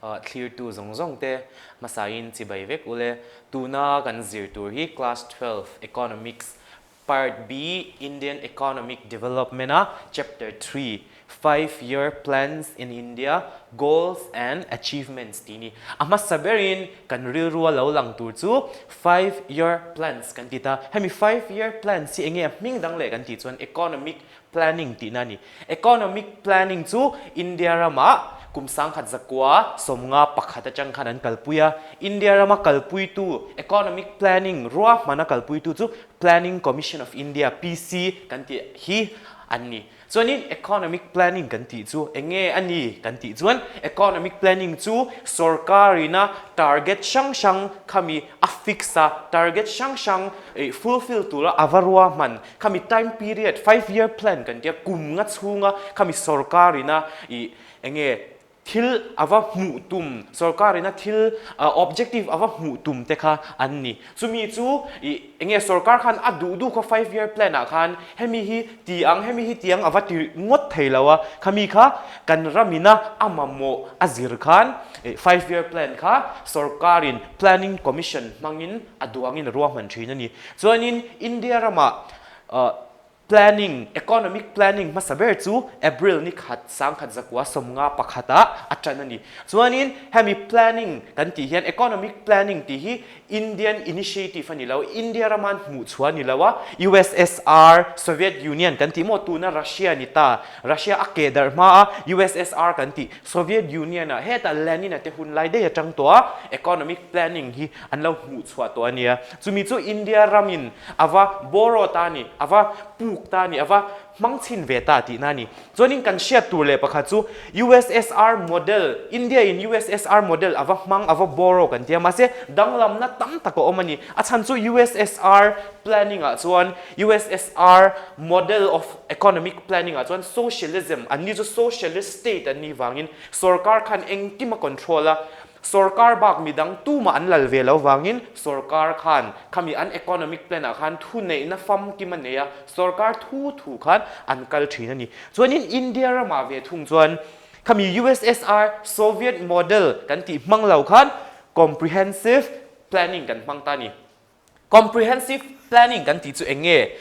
Thlirtu zawng zawng te hmasain chibai vek ule. Tuna kan zir tur hi Class 12 Economics Part B Indian Economic Development a Chapter 3 Five Year Plans in India, Goals and Achievements tih ni. A hmasa berin kan rilrua lo lang tur chu Five Year Plans kan ti ta. Hemi Five Year Plans hi enge a hming dang leh kan tih chuan Economic Planning tihna a ni. Economic Planning chu India ramah kum 1951 atang khan an kalpui a. India rama kalpuitu Economic Planning ruahmana kalpuitu chu Planning Commission of India, PC, kan tih hi an ni. Chuanin Economic Planning kan tih chu eng nge a ni kan tih chuan Economic Planning chu sorkarina target hrang hrang khami a fix a, target hrang hrang fulfill tura a va ruahman Khami time period, 5 year plan kan tia, kum nga chhunga khami sorkarina i enge thil ava hmuh tum, sorkarina thil objective ava hmuh tum te kha an ni. Chumi chu i enge sorkar khan a duh duh kha 5 year plan ah khan hemi hi ti ang, hemi hi ti ang ava ti ngawt thei lo a, khami kha kan ramina a mamawh a zir khan 5 year plan kha sorkarin planning commission hmangin a duangin a ruahman thin a ni. Chuanin India ramah planning, economic planning hmasa ber chu April ni khat 1951 ah a tan a ni. Chuanin hemi planning kan tih hian economic planning tih hi Indian initiative a ni lo, India rama an hmuh chhuah a ni lo a, USSR, Soviet Union kan tih maw tuna Russia ni ta, Russia a keh darh hma a USSR kan tih Soviet Union ah hetah Lenin-a te hun lai daih atang tawh a economic planning hi an lo hmuh chhuah tawh a nia. Chumi chu India ramin a va borrow ta a ni, a va puk ta a ni, a va hmang chhin ve ta tihna a ni. Chuanin kan hriat tur leh pakhat chu USSR model, India in USSR model a va hmang, a va borrow kan ti a, mahse danglamna tam tak a awm a ni. A chhan chu USSR planning ah chuan USSR model of economic planning ah chuan socialism, anni chu socialist state an nih vangin sorkar khan engkim a control a, Sorkar bak midang tumah an lal ve lo vangin sorkar khan khami an economic plan ah khan thuneihna famkim a nei a, sorkar thu thu khan an kal thin a ni. Chuanin India ramah ve thung chuan khami USSR Soviet model kan tih hmang lo khan comprehensive planning kan hmang ta a ni. Comprehensive planning kan tih chu eng nge?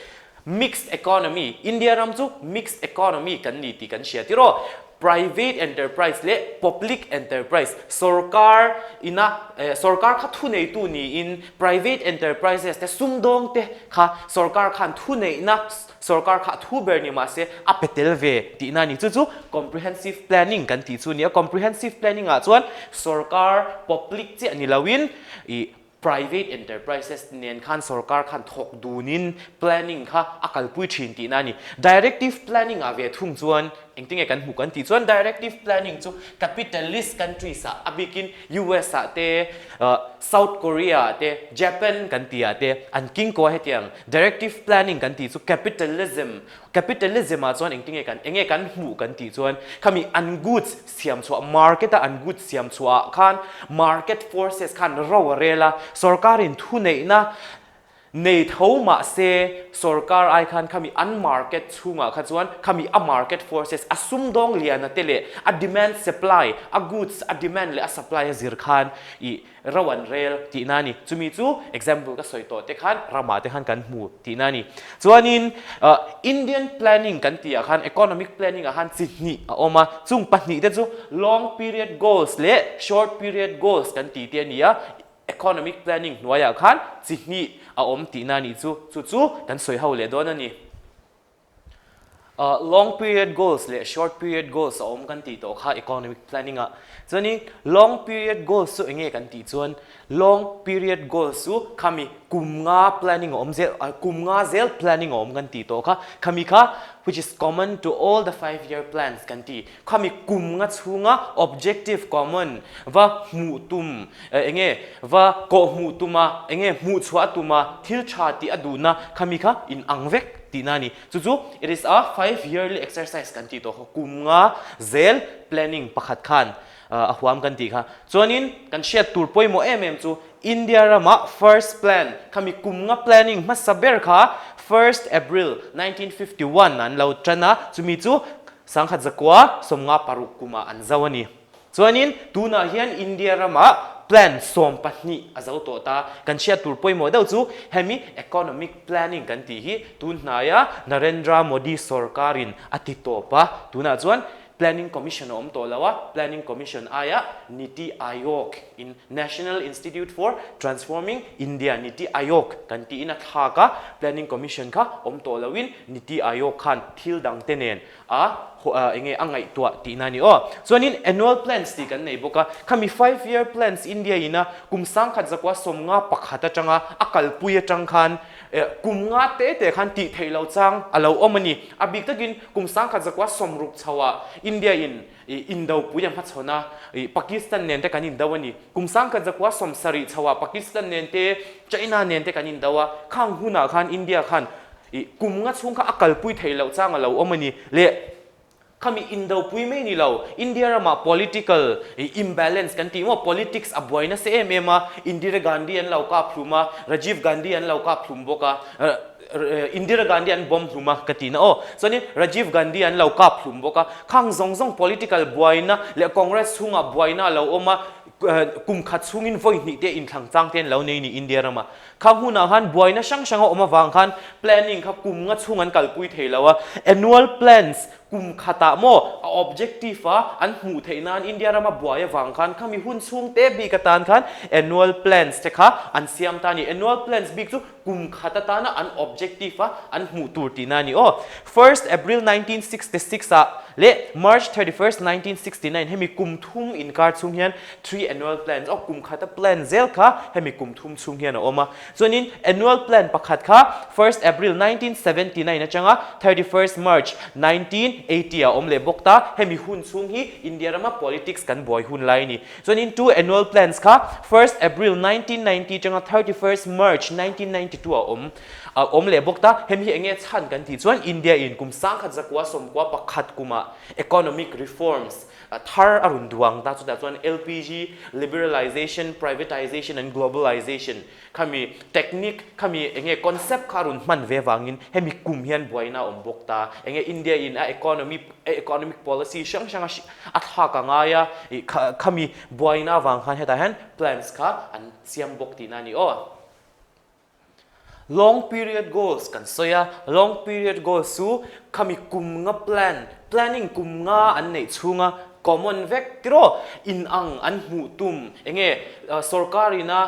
Mixed economy, India ram chu mixed economy kan ni tih kan hria tiraw? Private enterprise leh public enterprise, sorkar ina sorkar kha thuneitu niin private enterprises te sumdawng te kha sorkar khan thuneihna sorkar kha a thu ber ni mahse a pe tel ve tihna a ni. Chu chu comprehensive planning kan tih chu a ni a. Comprehensive planning ah chuan sorkar public chiah ni loin ih Private enterprises nen khan sorkar khan thawk dunin planning kha a kalpui thin tihna a ni. Directive planning ah ve thung chuan engtinge kan hmuh kan tih chuan directive planning chu capitalist countries ah a bikin US ah te, South Korea ah te, Japan kan tih ah te an kingkaw a hetiang directive planning kan tih chu capitalism Capitalism ah chuan engtinge kan enge kan hmuh kan tih chuan khami an goods siam chhuah market a an goods siam chhuah ah khan market forces khan ro a rel a, sorkarin thuneihna nei tho mahse sorkar ai khan khami an market chhungah kha chuan khami a market forces a sumdawng liana te leh a demand supply a goods a demand leh a supply a zir khan ih Ro an rel tihna a ni. Chumi chu example ka sawi tawh te khan ramah te khan kan hmu tihna a ni. Chuanin Indian planning kan tih ah khan economic planning ah khan chi hnih a awm a. Chung pahnih te chu long period goals leh short period goals kan tih te a ni a. Economic planning hnuaiah khan chi hnih a awm tihna a nih chu. Chu chu kan sawi ho leh dawn a ni. Long period goals leh short period goals a awm kan tih tawh kha economic planning ah. Chuanin long period goals chu enge kan tih chuan long period goals chu khami kum nga planning a awm zel kum nga zel planning a awm kan tih tawh kha khami kha which is common to all the 5 year plans kan ti. Khami kum nga chhunga objective common va hmuh tum enge va kawh hmuh tuma enge hmuh chhuah tuma thil tha tih a duhna khami kha in ang vek tihna a ni. Chu chu it is a 5 yearly exercise kan tih tawh kha kum nga zel planning pakhat khan a huam kan tih kha. Chuanin kan hriat tur pawimawh em em chu India rama first plan khami kum nga planning hmasa ber kha 1st April 1951 an lo tan a, chumi chu 1956 kumah an zo a ni. Chuanin tunah hian India ramah plan 12 a zo tawh ta. Kan hriat tur pawimawh deuh chu hemi economic planning kan tih hi tun hnaia Narendra Modi sorkarin a ti tawp a. Tunah chuan Planning Commission a awm tawh lo a, Planning Commission aiah Niti Aayog in National Institute for Transforming India, Niti Aayog, kan tiin a thlak a, Planning Commission kha awm tawh loin Niti Aayog khan thil dangte nen a enge a ngaihtuah tihna a ni aw. Chuanin annual plans tih kan nei bawk a, khami five year plans India ina kum 1951 atanga a kalpui atang khan kum nga te te khan tih theih loh chang a lo awm a ni. A bik takin kum 1960 chhoah India in indopui a hmachhawn a, Pakistan nen te kan indo a ni. Kum 1970 chhoah Pakistan nen te China nen te kan indo a, khang hunah khan India khan kum nga chhung kha a kalpui theih loh chang a lo awm a ni. Leh khami indopui mai ni lo, India ramah political imbalance kan tih maw, politics a buai nasa em em a, Indira Gandhi an lo kap hlum a, Rajiv Gandhi an lo kap hlum bawk a, Indira Gandhi an bomb hlum a ka tihna aw. Chuanin Rajiv Gandhi an lo kap hlum bawk a, khang zawng zawng political buaina leh Congress chhungah buaina a lo awm a, kum khat chhungin vawi hnih te inthlang chang te an lo nei ni India ramah. Kha hmunah khan buaina hrang hrang a awm avang khan planning kha kum nga chhung an kalpui thei lo a, annual plans kum khatah maw a objective a an hmuh theih nan India rama buai avang khan khami hun chhung te bik atan khan annual plans te kha an siam ta a ni. Annual plans bik chu kum khat atana an objective a an hmuh tur tihna a ni aw. First April 1966 ah leh March 31st 1969 hemi kum thum inkar chhung hian three annual plans aw kum khata plan zel kha hemi kum thum chhung hian a awm a. Chuanin annual plan pakhat kha first April 1979 atanga 31st March 1980 ah a awm leh bawk ta. Hemi hun chhung hi India rama politics kan buai hun lai a ni. Chuanin two annual plans kha first April 1990 atanga 31st March 1992 ah awm a awm leh bawk ta. Hemi hi enge chhan kan tih chuan India in kum 1991 kumah economic reforms thar a rawn duang ta. Chutah chuan LPG, liberalization, privatization and globalization khami technique khami enge concept kha a rawn hman ve avangin hemi kum hian buaina a awm bawk ta. Enge India in a economy economic policy hrang hrang a thlak a ngai a, ih khami buaina avang khan hetah hian plans kha an siam bawk tihna a ni aw. Long period goals kan sawi a, long period goals chu khami kum nga plan, planning kum nga an neih chhunga common vek tiraw inang an hmuh tum, enge sorkarina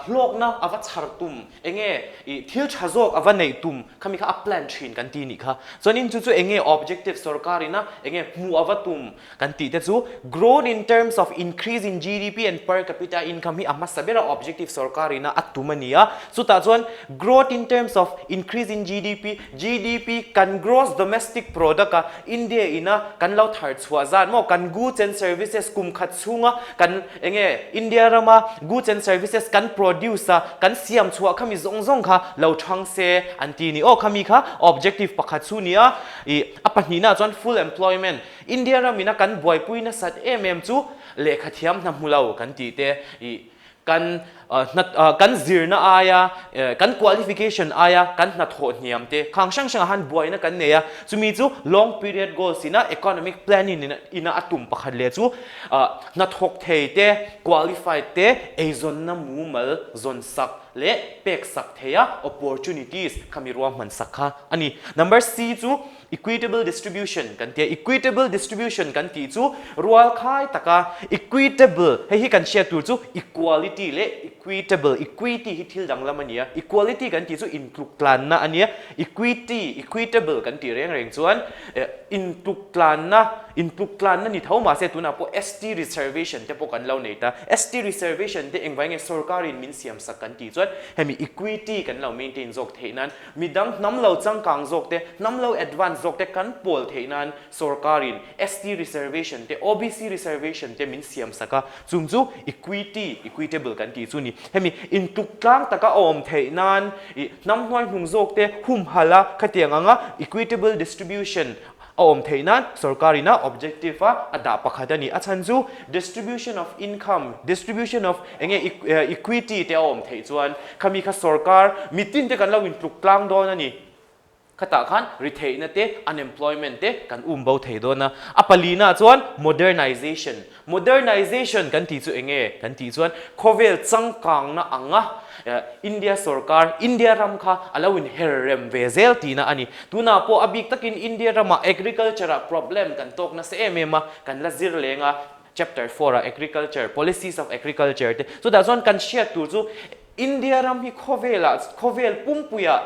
hlawkna a va chhar tum, enge ih thil tha zawk a va neih tum khami kha a plan thin kan ti nih kha. Chuanin chu chu enge objective sorkarina enge hmuh a va tum Kan tih te chu growth in terms of increase in GDP and per capita income hi a hmasa bera objective sorkar ina a tum a ni a. Chutah chuan growth in terms of increase in GDP, GDP kan gross domestic product a India ina kan lo thar chhuah zat maw kan goods and services kum khat chhunga kan enge India rama goods and services kan produce a kan siam chhuah khami zawng zawng kha lo thang se an ti ni aw khami kha objective pakhat chu ni a. Ih a pahnihna chuan full employment India ram ina kan buaipui nasat em em chu lehkha thiam hna hmu lo kan tih te ih kan hna kan zirna aia kan qualification aia kan hnathawh hniam te khang hrang hrangah han buaina kan nei a, chumi chu long period goals ina economic planning ina a tum pakhat leh chu hnathawk thei te qualified te eizawnna mumal zawn sak leh pek sak theia opportunities khami ruahman sak kha a ni. Number C chu Equitable distribution kan ti a, equitable distribution kan tih chu rual khai taka equitable, hei hi kan hriat tur chu equality leh equitable, equity hi thil danglam a ni a, equality kan tih chu intluktlanna a nia, equity, equitable kan tih reng reng chuan intluktlanna, intluktlanna ni tho mahse tunah pawh ST reservation te pawh kan lo nei ta, ST reservation te engvai nge sorkarin min siamsak kan tih chuan hemi equity kan lo maintain zawk theih nan Midang hnam lo changkang zawk te, hnam lo advance zawk te kan pawl theih nan sorkarin ST reservation te, OBC reservation te min siam sak a, chung chu equity, equitable kan tih chu ni. Hemi intluk tlang taka a awm theih nan ih hnam hnuaihnung zawk te humhalh a khatiang anga equitable distribution A awm theih nan sorkarin a objective a a dah pakhat a ni. A chhan chu distribution of income, distribution of enge equity te a awm theih chuan khami kha sorkar mitin te kan lo intluk tlang dawn a ni. Khatah khan retheihna te, unemployment te kan um bo thei dawn a. A palina chuan modernization. Modernization kan tih chu eng nge kan tih chuan khawvel changkangna anga India sorkar, India ram kha a lo inher rem ve zel tihna a ni. Tunah pawh a bik takin India ramah agriculture ah problem kan tawk nasa em em a, kan la zir leng a, chapter four ah agriculture, policies of agriculture te. Chutah chuan kan hriat tur chu India ram hi khawvelah, khawvel pumpuiah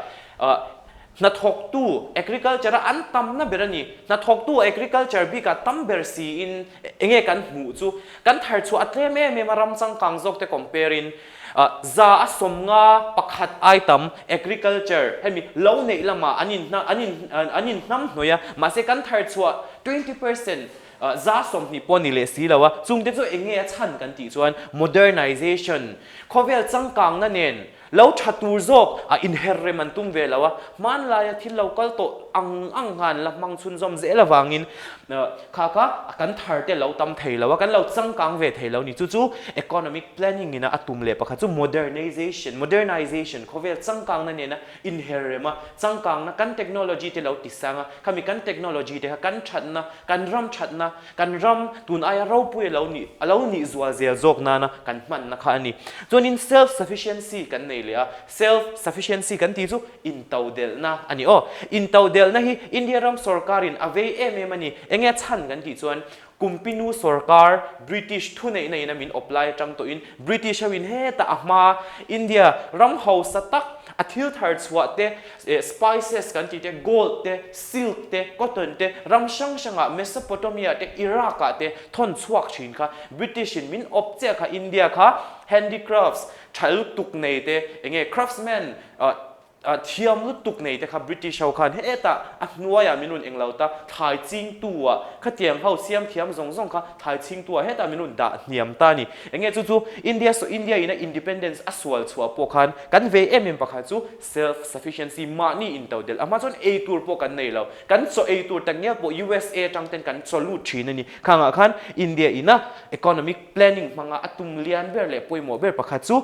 hnathawktu agriculture a an tamna ber a ni. Hnathawktu agriculture bikah tam ber siin enge kan hmuh chu kan thar chhuah a tlem em em a, ram changkang zawk te compare in 151 ai tam agriculture hemi lo neih lamah an in an in an in hnam hnawih a, mahse kan thar chhuah 20% 20% pawh a ni leh si lo a, chungte chu enge a chhan kan tih chuan modernization Khawvel changkangna nen lo tha tur zawk a inher rem an tum ve lo a, hmanlaia thil lo kal tawh ang ang khan la hmang chhunzawm zel avangin kha kha kan thar te lo tam thei lo a, kan lo changkang ve thei lo ni. Chu chu economic planning ina a tum leh pakhat chu modernization, modernization, khawvel changkangna nena inher rem a, changkangna kan technology te lo tisang a, khami kan technology te kha kan thatna, kan ram thatna, Kan ram tun aia ropui a lo nih a lo nih zual zel zawk nana kan hmanna kha a ni. Chuanin self sufficiency kan nei leh a, self sufficiency kan tih chu intodelhna a ni aw. Intodelhna hi India ram sorkarin a vei em em a ni. Enge a chhan kan tih chuan Kumpinu sorkar British thuneihna in a min awp lai atang tawhin British ho in hetah a hma India ram hausa tak a thil thar chhuah te Spices kan tih te, gold te, silk te, cotton te, ram hrang hrangah Mesopotamia te, Iraq ah te thawn chhuak thin kha British in min awp chiah kha India kha handicrafts tha lutuk nei te, enge craftsman thiam lutuk nei te kha British ho khan hetah a hnuaiah min rawn englo ta thlai chingtu ah khatiang ho siam thiam zawng zawng kha thlai chingtu ah hetah min rawn dah hniam ta a ni. Enge chu chu India India in a independence a sual chhuah pawh khan kan vei em em pakhat chu Self sufficiency mahni intodelh a hma chuan ei tur pawh kan nei lo. Kan chaw ei tur tak ngial pawh USA atang ten kan chaw lut thin a ni. Khangah khan India ina economic planning hmanga a tum lian ber leh pawimawh ber pakhat chu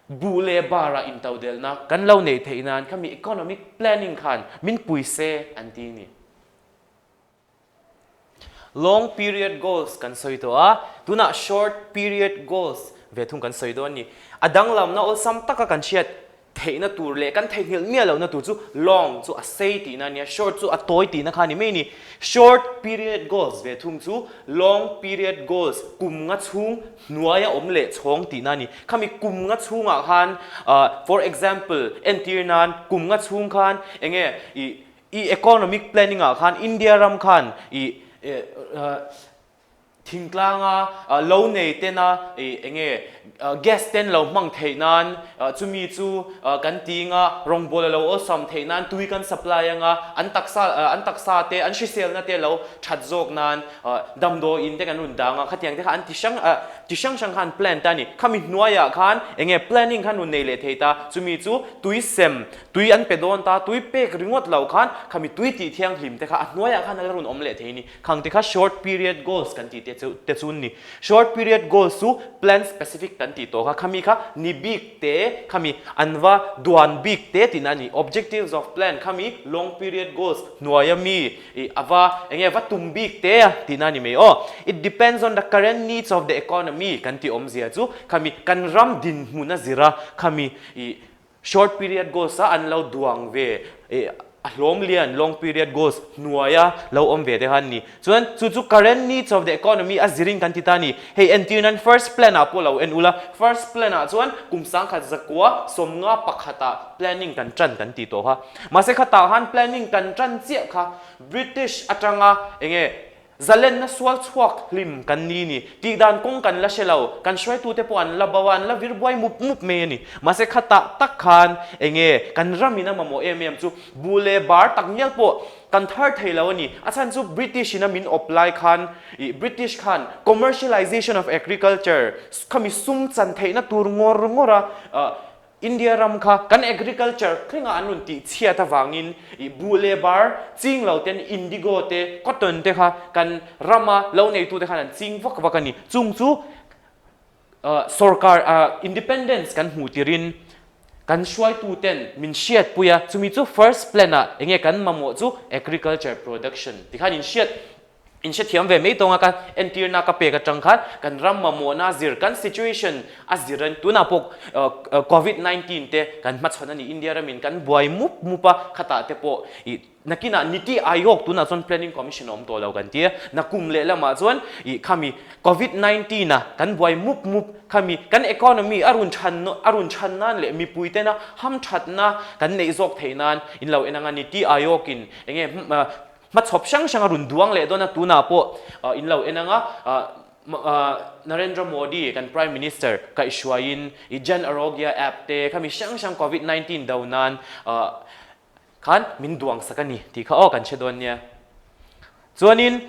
buh leh bara intodelhna kan lo neih theih nan khami economic planning khan min pui se an ti a ni. Long period goals kan sawi tawh a, tunah short period goals ve thung kan sawi dawn a ni. A danglamna awlsam taka kan hriat theihna tur leh kan theihnghilh miah lohna tur chu long chu a sei tihna a nia, short chu a tawi tihna kha a ni mai a ni. Short period goals ve thung chu long period goals kum nga chhung hnuaia awm leh chhawng tihna a ni. Khami kum nga chhungah khan for example entir nan kum nga chhung khan enge ih I economic planning ah khan India ram khan i thingtlanga lo nei tena i enge gas ten lo hmang theih nan chumi chu kan ti anga rawngbâwl a lo awlsam theih nan tui kan supply anga an taksa an taksa te an hriselna te lo that zawk nan damdawiin te kan rawn dang a khatiang te kha an ti hrang ti hrang hrang khan plan ta a ni. Khami hnuaiah khan enge planning khan rawn nei leh thei ta chumi chu tui sem Tui an pe dawn ta, tui pek ringawt lo khan khami tui tih thianghlim te kha a hnuaiah khan a la rawn awm leh thei a ni. Khang te kha short period goals kan tih te chu te chu an ni. Short period goals chu plan specific kan tih tawh kha, khami kha ni bik te, khami an va duan bik te tihna a ni. Objectives of plan khami long period goals hnuaia mi ih a va eng nge va tum bik te tihna a ni mai aw. It depends on the current needs of the economy kan tih awmzia chu khami kan ram dinhmun a zir a, khami ih Short period goals a an lo duang ve eh a hlawm lian long period goals hnuaia lo awm ve te kha an ni. Chuan chu chu current needs of the economy a zirin kan ti ta a ni. Hei entir nan first plan ah pawh lo en ula, first plan ah chuan kum sangkhat zakua 51 ah planning kan tan kan ti tawh kha. Mahse khatah khan planning kan tan chiah kha British atanga enge Zalenna sual chhuak hlim kan ni ni. Tih dan kawng kan la hre lo. Kan hruaitute pawh an la bo a, an la vir buai mup mup mai a ni. Mahse khatah tak khan enge kan ramin a mamawh em em chu bu leh bar tak ngial pawh kan thar thei lo a ni. A chhan chu British in a min awp lai khan ih British khan commercialization of agriculture khami sum chan theihna tur ngawr ngawr a India ram kha kan agriculture thlengah an rawn tih chhiat avangin ih buh leh bar ching lo ten indigo te cotton te kha kan rama lo neitu te khan an ching vak vak a ni. Chung chu sorkar independence kan hmuh tirin. Kan hruaituten min hriatpui a, chumi chu first plan ah enge kan mamawh chu agriculture production tikhan in hriat in hrethiam ve mai tawng a, ka entirna ka pek atang khan kan ram mamawhna zir kan situation a zir a, tunah pawh covid 19 te kan hmachhawn a ni, India ramin kan buai mup mup a, khatah te pawh ih Nakinah Niti Aayog tunah chuan Planning Commission a awm tawh lo kan ti a, nakum lehlamah chuan ih khami Covid 19 a kan buai mup mup khami kan economy a run chhan a run chhan nan leh mipui tena hamthatna kan neih zawk theih nan in lo en anga Niti Aayog in enge hmachhawp hrang hrang a run duang leh dawn a tunah pawh in lo en anga Narendra Modi kan Prime Minister kaihhruaiin ih Jan Arogya app te khami hrang hrang Covid 19 do nan Khan min duang sak a ni tih kha aw kan hre dawn nia. Chuanin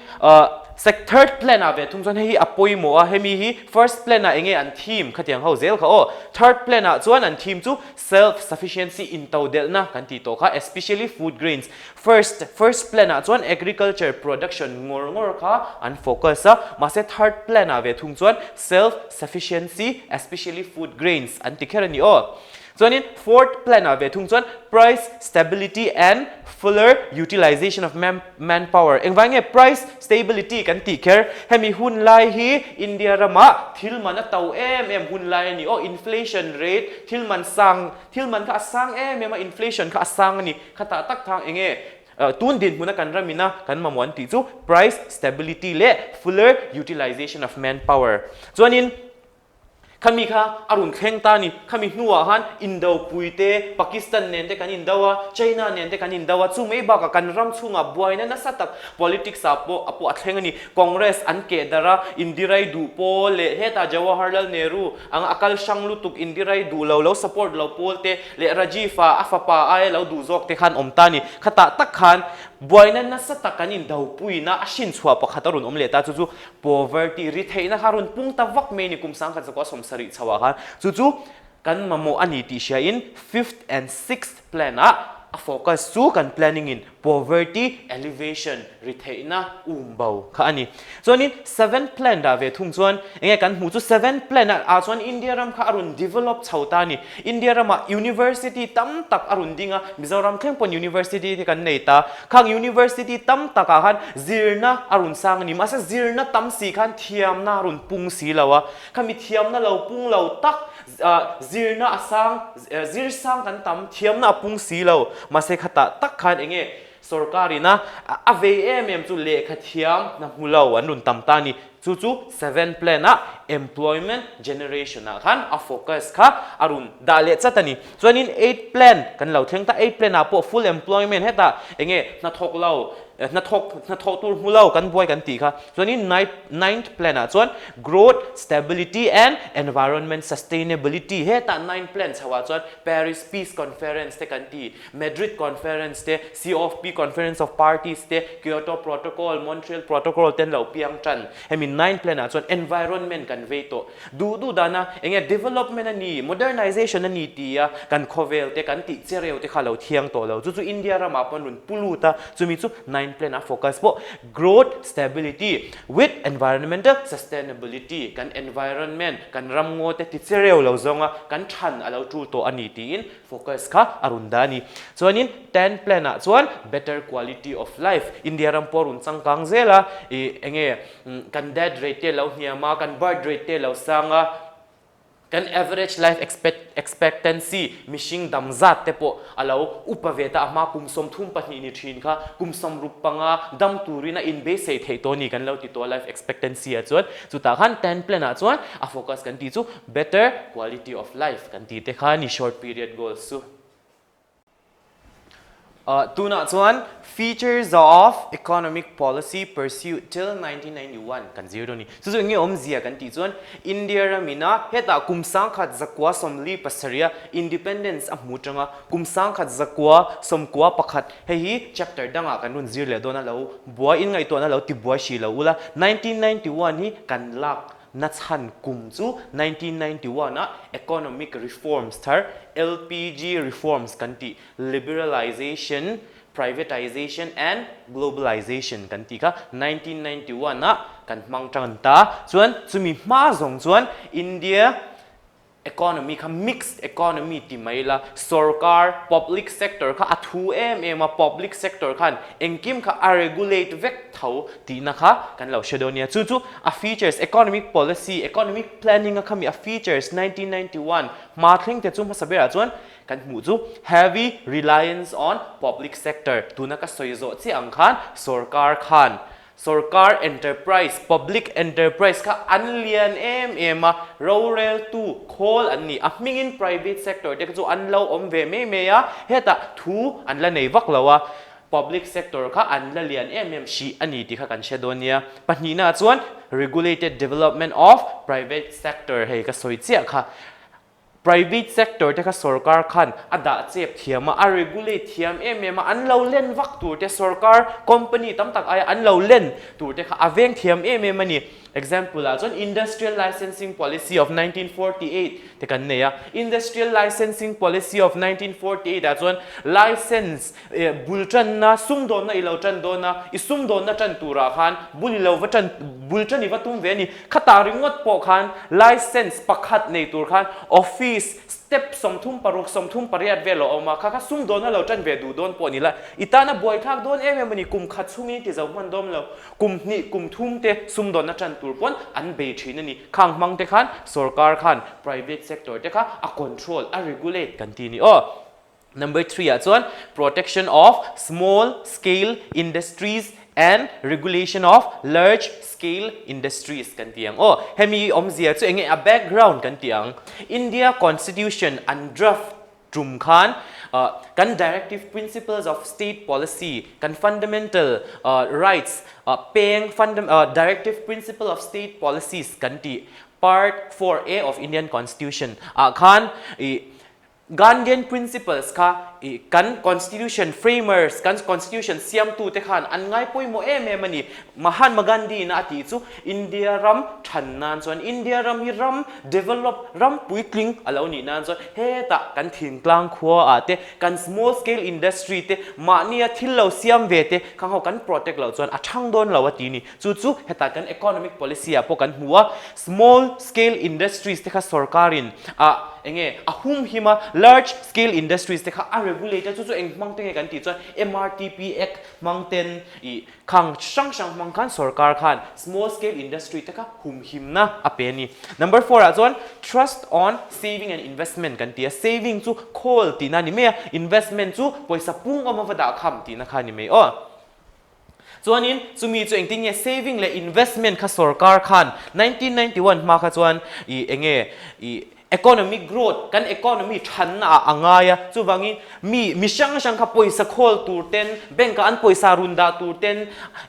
sec third plan ah ve thung chuan hei hi a pawimawh a, hemi hi first plan ah enge an theme khatiang ho zel kha aw. Third plan ah chuan an theme chu self sufficiency intodelhna kan tih tawh kha especially food grains. First first plan ah chuan agriculture production ngawr ngawr kha an focus a, mahse third plan ah ve thung chuan self sufficiency especially food grains an ti kher a ni aw. Chuanin fourth plan ah ve thung chuan price stability and fuller utilization of manpower. Engvai nge price stability kan tih kher? Hemi hun lai hi India ramah thil man a to em em hun lai a ni aw. Inflation rate thil man sang thil man kha a sang em em a, inflation kha a sang a ni. Khatah tak thang enge tun dinhmuna kan ramina kan mamawh an tih chu price stability leh fuller utilization of manpower. Chuanin Khami kha a rawn thleng ta a ni. Khami hnuah khan Indopui te, Pakistan nen te kan indo a, China nen te kan indo a, chu mai bakah kan ram chhungah buaina nasa tak politics ah pawh a pawh a thleng a ni. Congress an keh darh a, Indirai duh pawl leh hetah Jawaharlal Nehru anga a kal hrang lutuk Indirai duh lo, lo support lo pawl te leh Rajiv a a fapa aia lo duh zawk te khan awm ta a ni. Khatah tak khan buaina nasa tak kan Indopuina a hrinchhuah pakhat a rawn awm leh ta, chu chu Poverty, ri theihna kha rawn pung ta vak mai a ni kum 1970 chho ah khan. Chu chu kan mamawh a ni tih hria in fifth and sixth plan ah a focus chu kan planning in poverty alleviation, ri theihna um bo kha a ni. Chuanin seventh plan dah ve thung chuan enge kan hmuh chu seventh plan ah chuan India ram kha a rawn develop chho ta a ni. India ramah university tam tak a rawn ding a, Mizoram thleng pawn university te kan nei ta. Khang university tam takah khan zirna a rawn sang a ni. Mahse zirna tam si khan thiamna a rawn pung si lo a. Khami thiamna lo pung lo tak zirna a sang, zir sang kan tam, thiamna a pung si lo. Mahse khatah tak khan enge Sorkar ina a vei em em chu lehkha thiam hna hmu lo an rawn tam ta a ni. Chu chu seven plan ah employment generation ah khan a focus kha a rawn dah leh chat a ni. Chuanin eight plan kan lo thleng ta, eight plan ah pawh full employment hetah enge hnathawk lo, hnathawk hnathawh tur hmu lo kan buai kan tih kha. Chuanin ninth plan ah chuan growth, stability and environment sustainability hetah ninth plan chho ah chuan Paris Peace Conference te kan ti. Madrid Conference te, COP, Conference of Parties te, Kyoto Protocol, Montreal Protocol te an lo piang tan. Hemi Ninth Plan ah chuan environment kan vei tawh. Duh duh dana enge development a ni, modernization a ni tia kan khawvel te, kan tih chereu te kha lo thiang tawh lo. Chu chu India ramah pawh an rawn pu lut a, chumi chu Ninth Plan a focus pawh growth, stability with environmental sustainability, kan environment, kan ramngaw te ti chereu lo zawnga kan than a lo tul tawh a ni tiin Focus kha a run dah a ni. Chuanin ten plan ah chuan better quality of life, India ram pawh a run changkang zel a, ih enge kan death rate te lo hniam a, kan birth rate te lo sang a, kan average life expectancy, mihring dam zat te pawh a lo upa ve ta a hma kum 32 ni thin kha kum 65 dam turin a inbeisei theih tawh a ni kan lo ti tawh a life expectancy ah chuan. Chutah khan ten plan ah chuan a focus kan tih chu better quality of life kan tih te kha a ni short period goals chu. Tunah chuan features of economic policy pursued till 1991 kan zir dawn a ni. Chu chu eng nge awmzia kan tih chuan India ramina hetah kum 1947 a independence a hmu tanga kum 1991 hei hi chapter dangah kan rawn zir leh dawn a lo buai in ngaihtuahna lo ti buai hrih lo ula 1991 hi kan lak Nachhan kum chu 1991 ah economic reforms thar LPG reforms kan tih, liberalization, privatization and globalization kan tih kha 1991 ah kan hmang tan ta. Chuan chumi hma zawng chuan India. Economy kha mixed economy ti mai ila, sorkar, public sector kha a thu em em a, public sector khan engkim kha a regulate vek tho tihna kha kan lo hre dawn nia. Chu chu a features, economic policy, economic planning a khami a features 1991 hma thleng te chu hmasa berah chuan kan hmuh chu heavy reliance on public sector tuna ka sawi zawh chiah ang khan sorkar khan Sorkar enterprise, public enterprise kha an lian em em a, roreltu khawl an ni. A hmingin private sector te kha chu an lo awm ve mai mai a, hetah thu an la nei vak lo a, public sector kha an la lian em em hrih a ni tih kha kan hre dawn nia. Pahnihnaah chuan regulated development of private sector hei ka sawi chiah kha. Private sector te kha sorkar khan a dah chep thiam a, a regulate thiam em em a, an lo len vak tur te sorkar company tam tak aia an lo len tur te kha a veng thiam em em a ni. Example ah chuan Industrial Licensing Policy of 1948 te kan nei a, Industrial Licensing Policy of 1948 ah chuan license bul tanna sumdawnna i lo tan dawn a, i sumdawnna tan turah khan bul i lo va tan bul tan i va tum ve a ni. Khatah ringawt pawh khan license pakhat nei tur khan office step 36 38 vel a awm a, kha kha sumdawn a lo tan ve duh dawn pawh ni la, i tana buaithlak dawn em em a ni, kum khat chhungin ti zo hman dawn lo, kum hnih kum thum te sumdawn a tan tur pawn an bei thin a ni. Khang hmang te khan sorkar khan private sector te kha a control, a regulate kan ti a ni aw. Number 3 ah chuan protection of small scale industries and regulation of large scale industries kan ti ang aw. Hemi awmzia chu enge a background kan ti ang. India Constitution an draft tum khan kan directive principles of state policy kan fundamental rights peng directive principle of state policies kan tih part 4A of Indian Constitution ah khan i Gandhian principles kha i kan constitution framers, kan constitution siamtute khan an ngai pawimawh em em a ni. Mahatma Gandhi ina a tih chu India ram than nan chuan India ram hi ram develop, ram puitling a lo nih nan chuan hetah kan thingtlang khua ah te, kan small scale industry te, mahnia thil lo siam ve te khang ho kan protect loh chuan a thang dawn lo a ti a ni. Chu chu hetah kan economic policy ah pawh kan hmu a, small scale industries te kha sorkarin ah enge a hum him a, large scale industries te kha a regulate a, chu chu eng hmang te nge kan tih chuan MRTP Act hmang ten ih khang hrang hrang hmang khan sorkar khan small scale industry te kha hum himna a pe a ni. Number four ah chuan trust on saving and investment kan ti a, saving chu khawl tihna a ni mai a, investment chu pawisa pung awm a va dah kham tihna kha a ni mai aw. Chuanin chumi chu engtin nge saving leh investment kha sorkar khan 1991 hma kha chuan i enge i economic growth kan economy thanna ah a ngai a, chuvangin mi mi hrang hrang kha pawisa khawl tur ten bank ah an pawisa run dah tur ten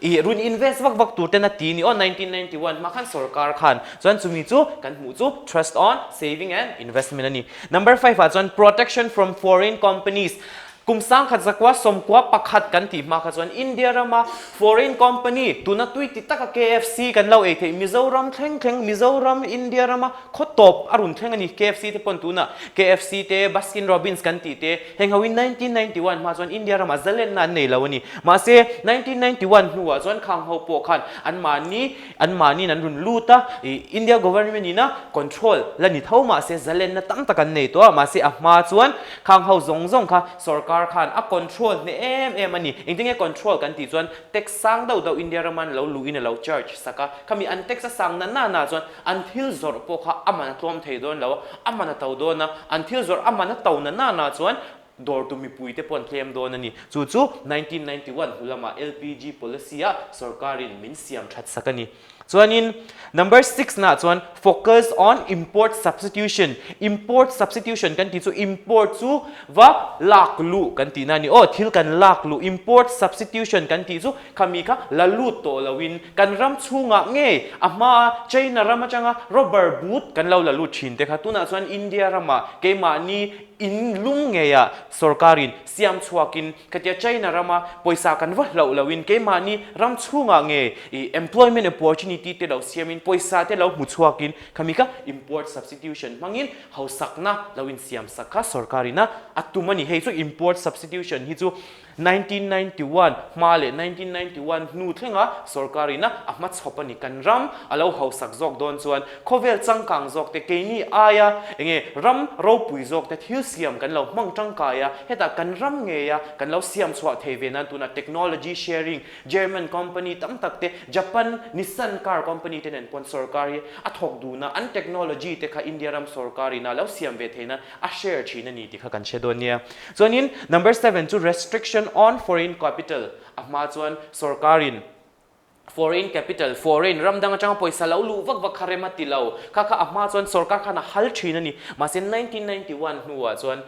i run invest vak vak tur ten a ti ni aw 1991 hma khan sorkar khan chuan chumi chu kan hmuh chu trust on saving and investment a ni. Number five ah chuan protection from foreign companies Kum sangkhat zakua sawmkua pakhat kan tih hma kha chuan India rama foreign company tuna tui ti taka KFC kan lo ei theih Mizoram thleng thleng Mizoram India rama khaw tawp a run thleng a ni KFC te pawn tuna KFC te Baskin Robbins kan tih te heng ho in 1991 hma chuan India rama zalenna an nei lo a ni mahse 1991 hnuah chuan khang ho pawh khan anmahni Anmahniin an rawn lut a, ih India government ina control la ni tho mahse zalenna tam tak an nei tawh a, mahse a hma chuan khang ho zawng zawng kha sorkar khan a control hneh em em a ni. Engtin nge control kan tih chuan tax sang deuh deuh India rama an lo luhin a lo charge sak a, khami an tax a sang na na na chuan an thil zawrh pawh kha a man a tlawm thei dawn lo a, a man a to dawn a, an thil zawrh a man a to na na na chuan Dawrtu mipuite pawh an tlem dawn a ni. Chu chu 1991 hnu lamah LPG policy-ah sorkarin min siam that sak a ni. Chuanin number six naah chuan focus on import substitution. Import substitution kan tih chu import chu va lak luh kan tihna a ni. Aw thil kan lak luh import substitution kan tih chu khami kha la lut tawh loin kan ram chhungah ngei a hmaa China ram atanga rubber boot kan lo la lut thin te kha tunah chuan India ramah keimahni In lung ngeiah sorkarin siam chhuakin khatia China rama pawisa kan va hlauh loin keimahni ram chhungah nge i employment opportunity Community te lo siamin pawisa te lo hmu chhuakin khami kha import substitution hmangin hausakna lo insiam sak kha sorkarin a a tum a ni. Hei chu import substitution hi chu 1991 hma leh 1991 hnu thlenga sorkarin a a hmachhawp a ni. Kan ram a lo hausak zawk dawn chuan khawvel changkang zawk te keini aia enge ram ropui zawk te thil siam kan lo hmang tangkai a, hetah kan ram ngeia kan lo siam chhuah thei ve nan tunah technology sharing German company tam tak te, Japan Nissan car company te nen pawn sorkar hi a thawk dun a, an technology te kha India ram sorkar in a lo siam ve theihna a share thin a ni tih kha kan hre dawn nia. Chuanin number seven chu restriction on foreign capital a hma chuan sorkar in foreign capital, foreign ram dang atanga pawisa lo luh vak vak kha rem a ti lo. Kha kha a hma chuan sorkar khan a hal thin a ni. Mahse 1991 hnuah chuan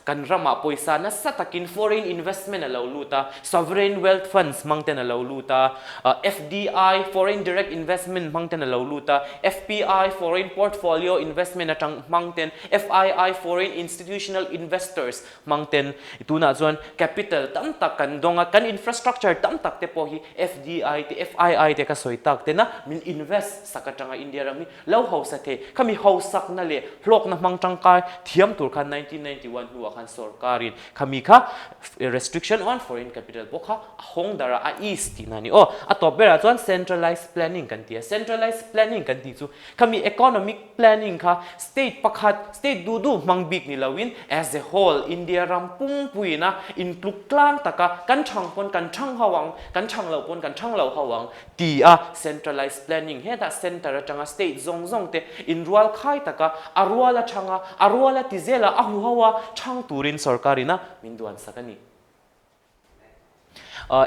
Kan ramah pawisa nasa takin foreign investment a lo lut a, sovereign wealth funds hmang ten a lo lut a, FDI, foreign direct investment hmang ten a lo lut a, FPI, foreign portfolio investment atang hmang ten, FII, foreign institutional investors hmang ten tunah chuan capital tam tak kan dawng a, kan infrastructure tam tak te pawh hi FDI te, FII te ka sawi tak tena min invest sak atanga India ram hi Lo hausa thei, khami hausakna leh hlawkna hmang tangkai thiam tur khan 1991 hnuah khan sorkarin khami kha restriction on foreign capital pawh kha a hawng darh a, a ease tihna a ni aw. A tawp berah chuan centralized planning kan ti a, centralized planning kan tih chu khami economic planning kha state pakhat, state duh duh hmang bik ni loin as a whole India ram pumpuiin a intluk tlang taka kan chhang pawn kan chhang ho ang, kan chhang loh pawn kan chhang lo ho ang Ti a, centralized planning hetah centre atanga state zawng zawng te inrual khai taka a rual a chhang a, a rual a ti zel a, a huho a chhang turin sorkarin a min duan sak a ni.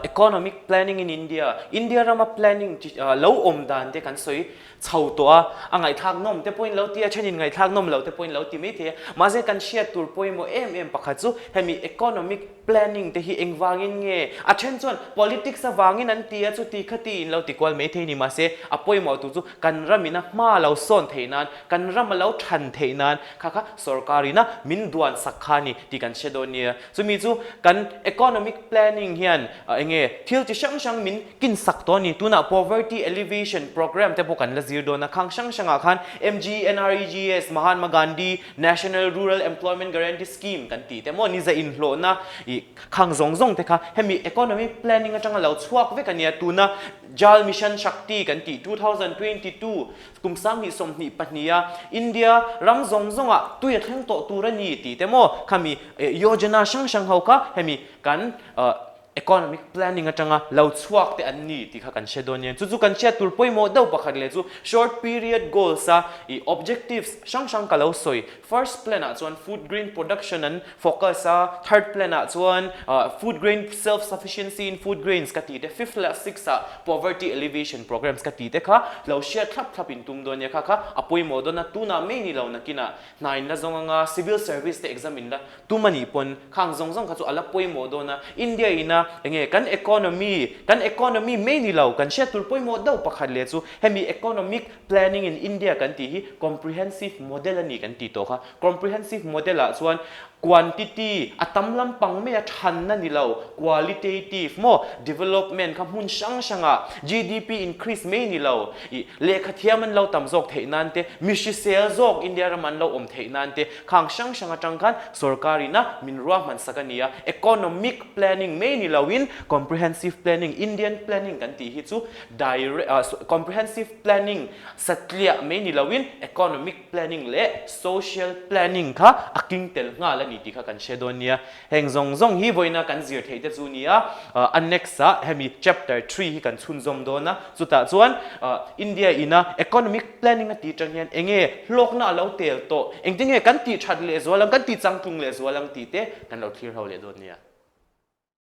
Economic planning in India, India rama planning lo awm dan te kan sawi chho tawh a, a ngaihthlak nawm te pawhin lo ti a, thenin ngaihthlak nawm lo te pawhin lo ti mai thei a, mahse kan hriat tur pawimawh em em pakhat chu hemi economic Planning te hi engvangin nge? A then chuan politics avangin an ti a, chuti khati in lo ti kual mai thei ni mahse a pawimawh tur chu kan ramin a hma lo sawn theih nan, kan ram a lo than theih nan kha kha sorkarin a min duan sak kha a ni tih kan hre dawn nia. Chumi chu kan economic planning hian enge thil chi hrang hrang min kin sak tawh a ni. Tunah poverty alleviation programme te pawh kan la zir dawn a, khang hrang hrangah khan MGNREGS, Mahatma Gandhi National Rural Employment Guarantee Scheme kan tih te maw ni za inhlawhna ih khang zawng zawng te kha hemi economic planning atanga lo chhuak vek a nia. Tuna Jal Mission Shakti kan tih 2022 kum 2022 a India ram zawng zawngah tui a thleng tawh tur a ni tih te maw khami yojana hrang hrang ho kha hemi kan Economic planning atanga lo chhuak te an ni tih kha kan hre dawn nia. Chu chu kan hriat tur pawimawh deuh pakhat leh chu short period goals a ih objectives hrang hrang ka lo sawi. First plan ah chuan food grain production an focus a, third plan ah chuan food grain self sufficiency in food grains ka tih te, fifth leh sixth ah poverty alleviation programs ka tih te kha lo hriat thlap thlap in tum dawn nia. Kha kha a pawimawh dawn a, tunah mai ni lo nakinah hna in la zawng anga civil service te exam in la Tum a nih pawn khang zawng zawng kha chu a la pawimawh dawn a, India ina enge kan economy, kan economy mai ni lo, kan hriat tur pawimawh deuh pakhat leh chu hemi economic planning in India kan tih hi comprehensive model a ni kan tih tawh kha. Comprehensive model ah chuan quantity a tam lampang mai a thanna ni lo, qualitative maw development kha hmun hrang hrangah GDP increase mai ni lo, ih lehkha thiam an lo tam zawk theih nan te, mi hrisel zawk India ram an lo awm theih nan te, Khang hrang hrang atang khan sorkar ina min ruahman sak a ni a, economic planning mai ni loin comprehensive planning, Indian planning kan tih hi chu direct comprehensive planning satliah mai ni loin economic planning leh social planning kha a king tel nghal a ni tih kha kan hre dawn nia. Heng zawng zawng hi vawiina kan zir theih te chu nia, a next ah hemi chapter three hi kan chhunzawm dawn a, chutah chuan India ina economic planning a tih atang hian enge hlawkna a lo tel tawh, engtinge kan tih that lehzual ang, kan tih changtlung lehzual ang tih te kan lo thlir ho leh dawn nia.